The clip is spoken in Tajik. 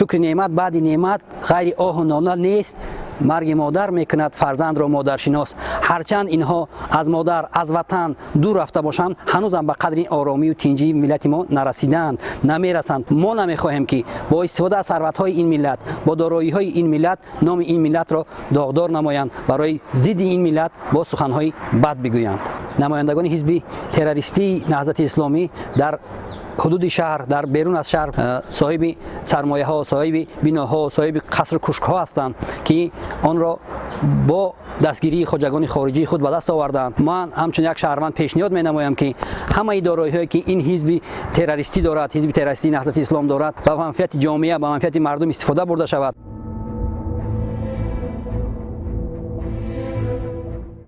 Шукри неъмат баъди неъмат ғайри оҳу нола нест. Марги модар мекунад фарзандро модаршинос. Ҳарчанд инҳо аз модар, аз ватан дур рафта бошанд, ҳанӯзам ба қадри оромию тинҷии миллати мо нарасидаанд, намерасанд. Мо намехоҳем, ки бо истифода аз сарватҳои ин миллат, бо дороиҳои ин миллат номи ин миллатро доғдор намоянд, барои зидди ин миллат бо суханҳои бад бигӯянд. Намояндагони ҳизби террористии Наҳзати Исломӣ дар ҳудуди шаҳр, дар берун аз шаҳр соҳиби сармояҳо, соҳиби биноҳо, соҳиби қасру кушкҳо ҳастанд, ки онро бо дастгирии хоҷагони хориҷии худ ба даст овардаанд. Ман ҳамчун як шаҳрванд пешниҳод менамоям, ки ҳамаи дороиҳое, ки ин ҳизби террористӣ дорад, ҳизби террористии Наҳзати Ислом дорад, ба манфиати ҷомеа, ба манфиати мардум истифода бурда шавад.